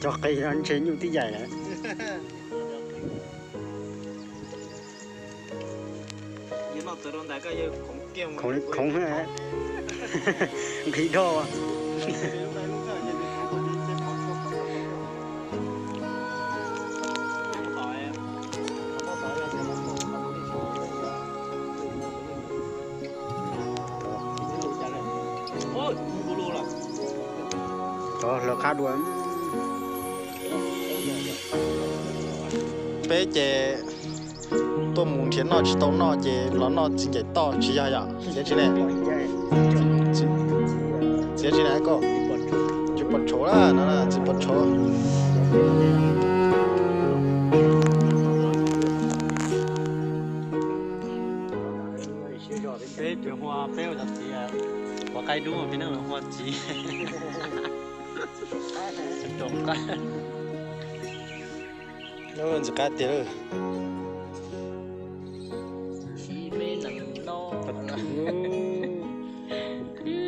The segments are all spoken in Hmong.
Cov qis no ntshe nyuj tib yaim lawm. Khoov, khoov, nqhis dhau. Cov lawv qab dua. Peb ces tuaj mus nrhiav noj tsis tau noj ces los noj txiv ncaim toj tsis yog yom, txiv tsis ne, txiv tsis ne koj, tsis pom tshuav na, no txiv pom tshuav. Peb ua cov txiv, ua qaib dub peb neej hu ua txiv. Ntxim qab tiag.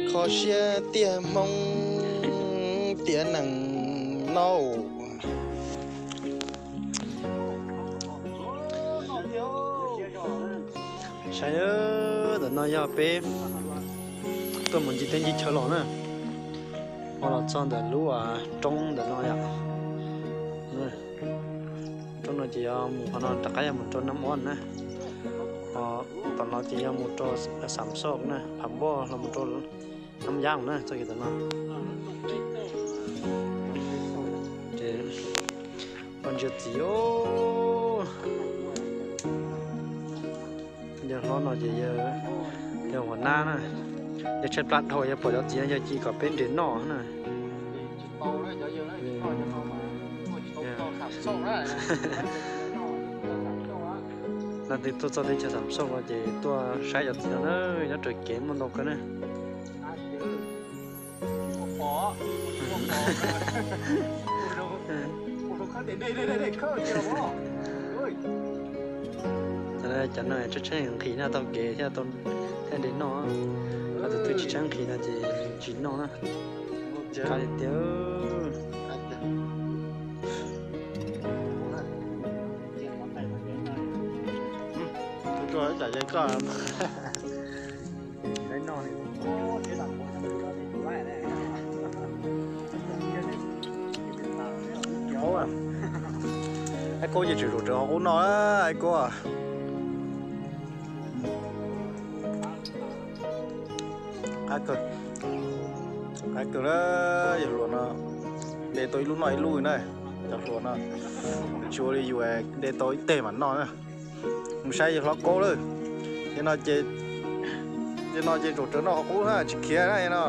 Kho siab tiag Hmoob tiav neeg no. Saib, ntawm no yog peb tuaj mus ncig teb ncig chaw los na, ho los txog ntawm lub roob ntawm no yom. Roob no ces yog mus qhov no rov qab yog mus rau Nab Ob na. Ho tom no ces yog mus rau Xam Xoj na, Phav Npoj los mus rau Nab Yab na, txoj kev tom no. Ces poj ntsia txiv os. Yawg hlob no ces yawg ua nab na, yawg tshaib plab dhau, yawg pom cov txiv no yawg cia kom peb nres noj na. Leej twg tuaj txog teb chaws Xam Xoj no ces tuaj saib cov txiv no na, nyob raws kev muaj ntau kawg na. Cov no tshaib tshaib nqhis no tau kev thiaj, thiaj nres noj. Ho tus twg tsis tshaib nqhis no ces tsis noj na. Qab tiag. Aib Kaub ces tseem zaum rawv qhov qub noj, Aib Kaub. Qab kawg na, yawg hluas no de tau ib lub noj ib lub na, cov hluas no. Tsis ua li yus de tau ib teg mam noj na. Mus saib yawg hlob Kaub lawm. Yog no ces zaum rawv noj qhov qub na, tsis khiav na no.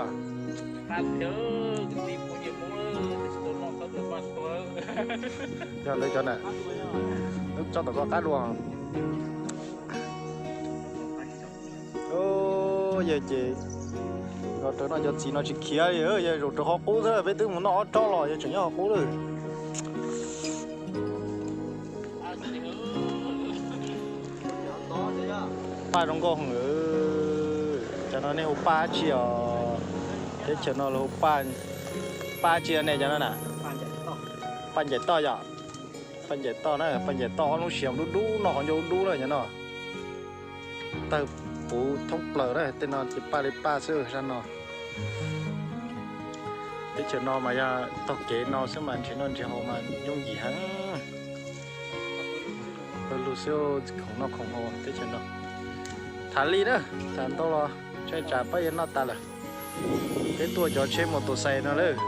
Yog ntawd cov na, tso tom koj qab dua. Yawg ces zaum rawv noj cov txiv no tsis khiav li, yawg zaum rawv qhov qub xwb, peb twb mus noj ob tsob los yawg tseem nyob qhov qub lawm. Paj zoo nkauj heev. Cov no nej hu paj dab tsi os? Teb chaws no lawv hu paj, paj dab tsi ne cov no na? Paj ncaim toj yom. Paj ncaim toj na, paj ncaim toj ob lub siav dub dub no, qhov ncauj dub dub na cov no. Tawg puv thoob plaws na, tej no ces paj li paj xwb sab no. Teb chaws no mas yog taug kev no xwb mas nrhiav noj nrhiav haus mas yooj yim heev. Pawg lug xwb, khoom noj khoom haus teb chaws no. Tham li na, tham ntau los tsheb tsam pab yuav noj tas lawm. Peb tuaj cov tsheb mos tus xais no lawm.